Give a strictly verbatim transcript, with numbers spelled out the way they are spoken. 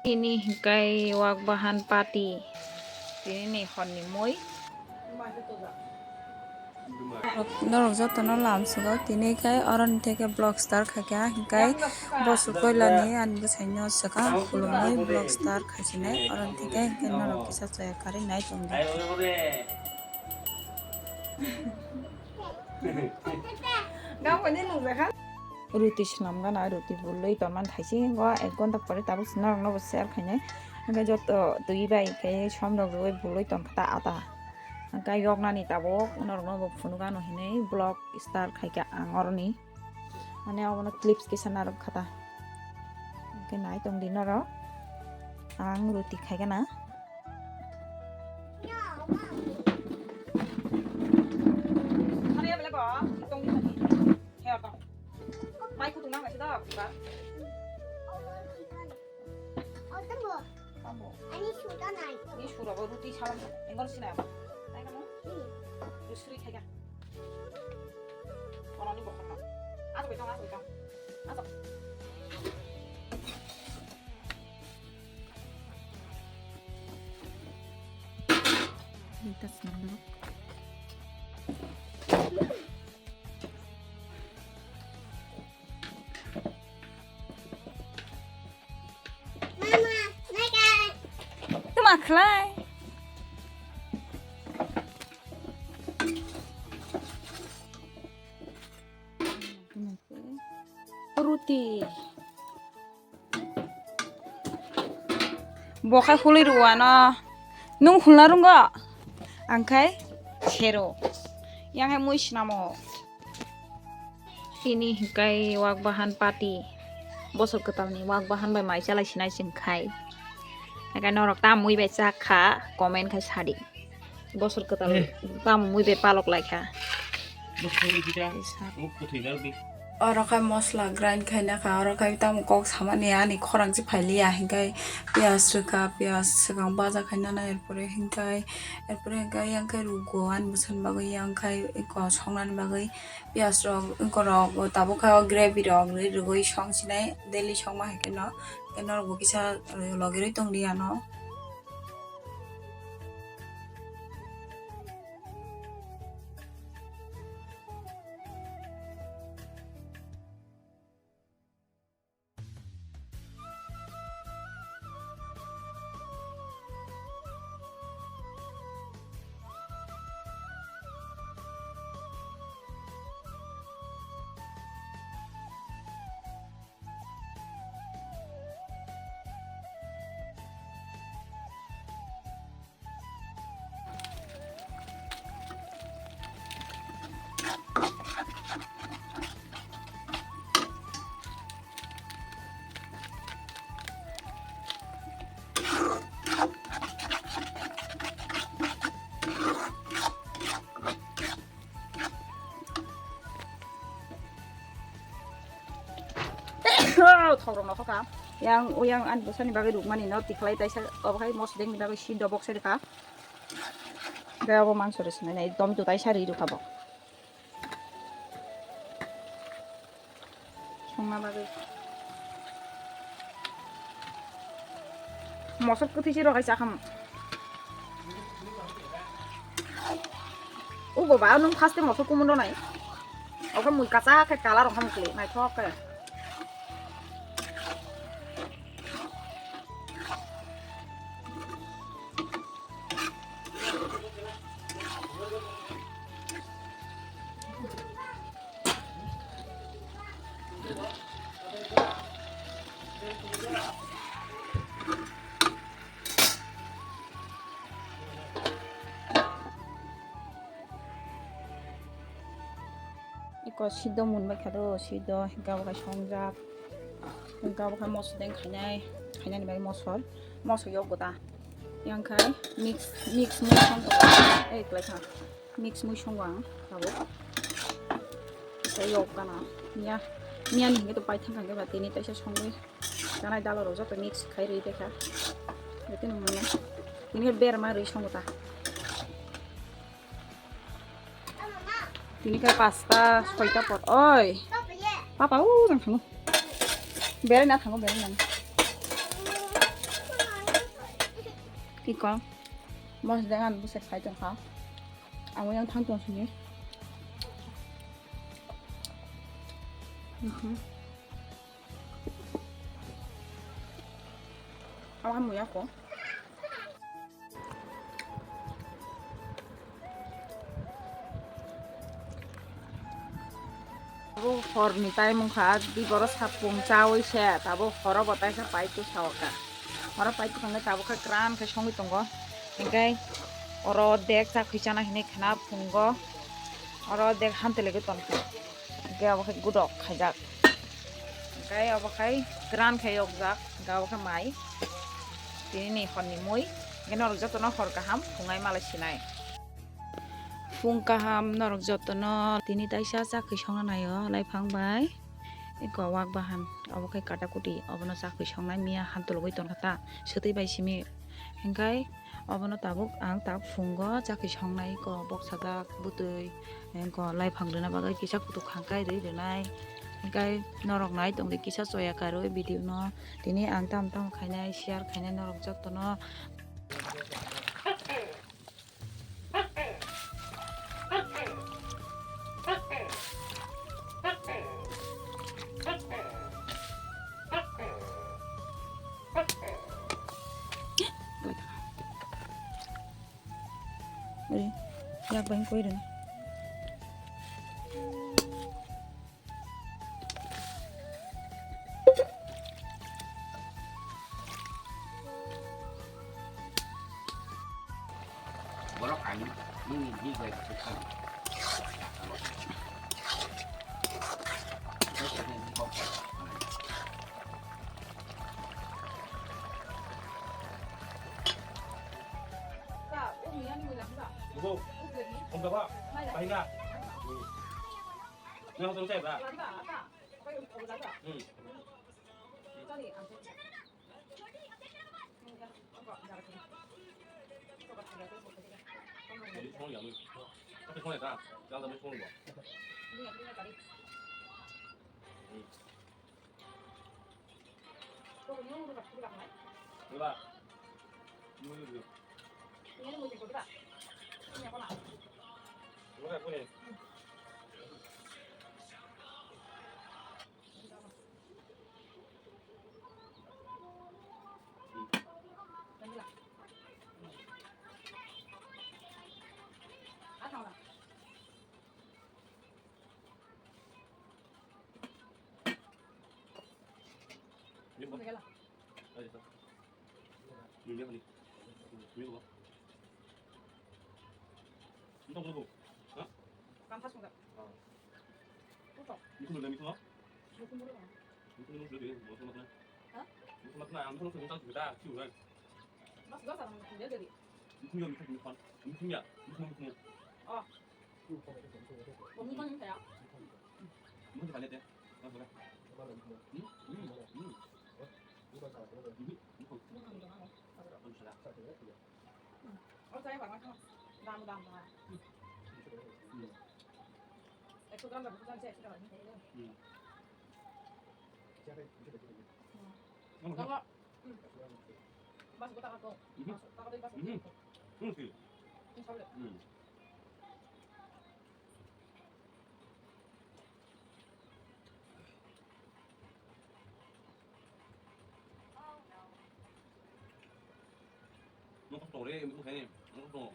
Ini hikai wak bahan pati. Tini ni hor ni mui. Norok jotono lamsugo, tini khe oroni theke vlog start khaikha, hinkhe bosor koilani ani bwsaino swkang khulumui vlog start khaisinai, oroni theke hinkhe norok kisa chaya karwi nai tongdi. Ruti swnam gana, ruti bulwi tonmani thaisingo ek ghonta pore tabuk norokno bo share khainai. Hinkhe joto twi bai khe somrok rwui bulwi tonkha ta ata. Hinkhe yoknani tabuk norokno bo phunukgano hinwi vlog start khaikha ang oroni. Mane obono clips kisa narwk kha ta. Hinkhe nai tongdi norok. Ang ruti khaigana. Mai kutung nang naisida, buka. Tamo. Ani sura nai. Ni sura bo ruti salam. Engon sina ba. Nai kamo? Hmm. Dusri khaika. Kono ni bokor no. Aso betong, aso betong. Aso. Ini tas nang dulu. Tama khlai. Ruti. Bo khai hului rwano. Nung hulna rwngo? Ang khai sero. Yang hai mui sinamo. Ini hikai wak bahan pati. Bosor kwtalni wak bahan bai mai chalai sinai chwng khai. Hikai norok ta mui bai chak kha, comment khai sadi. Bosor kwtal tamo mui bai palok lai kha. Oro khai mosla grind khaina kha, oro khai tamo kok samani ani khorang se phailiya, hinkhe piyaj rwkha, piyaj swkang baja khainani, erpore hinkhe, erpore hinkhe yang khai rugo ani bwsani bagwi, yang khai eko songnani bagwi piyaj rok, eko rok tabuk khai o gravy rok rwgwi song sinai, daily songma hai kheno norok bo kisa logirwi tongdi ano. Thok rok no khoka. Yang, o yang ani bwsani bagwi rukmani no tikhlai taisa, obo khai mosodeng ni bagwi si dobok se rwkha. Tei obo mangso rw sinai nai, tomato taisa ri rwkha bo. Songna bagwi. Mosok kwthwi se rw hai cha khamu. Ugo ba nung first time mosok kumun rw nai. Oke mui kacha khe color rw khamu kle naithok khe. Iko siddo mun bai kha do, siddo hinkhe abo khe songjak, hinkhe abo khe mosodeng khainai, khainani bagwi mosol, mosol yok gota. Yang khai mix, mix mui song tongo. Ei, kwlai kha. Mix mui songo ang tabuk. Tei yok gana. Miya, miya ni hinkhe to paithang kha hinkhe ba tini taisa songwi. Chanai dalo rok joto mix khai rwi tei kha. Tini mane. Tini berma rwi songo ta. Tini khe pasta, soita por. Oi. Papa, u jang thango. Berai na thango, berai na. Tiko. Mos dengan busek khai tongkha. Amo yang thang tong sini. Mhm. Awa muya ko. Abo horni time wngkha, di boro sapung chawi se, tabuk horo bo taisa pai tu saoka. Horo pai tu khanle tabuk khe kran khe songwi tongo. Hinkhe oro dek cha khwi chana hinwi khna phungo. Oro dek hamtwlwi tongkha. Hinkhe abo khe gudok khaijak. Hinkhe abo khai kran khai yokjak. Hinkhe abo khe mai. Tini ni hor ni mui. Hinkhe norok jotono hor kaham phungai malai sinai. Phung kaham norok jotono. Tini taisa chakhi songna naio laiphang bai. Eko wak bahan. Abo khe kata kuti. Obono chakhi songnai miya han tulugwi tongkha ta. Swtwi bai simi. Hinkhe obono tabuk ang tak phungo chakhi songnai ko boksajak bwtwi, ko laiphang rwna bagwi kisa kutuk khangkai rwi rwnai. Hinkhe norok nai tongdi kisa choya karwi video no. Tini ang tamo tamo khainai share khainai norok jotono. Ori, yak bai koi rwna. Borok ang nini bini bai khe thang. Ibu, om daba, pahinga. Nang hotel cai ba? Hmm. Jadi thong ya, tapi thong ya ta, yang tapi thong ba. Hmm. Diba? Diba, diba. Nokos tore, nokos tore.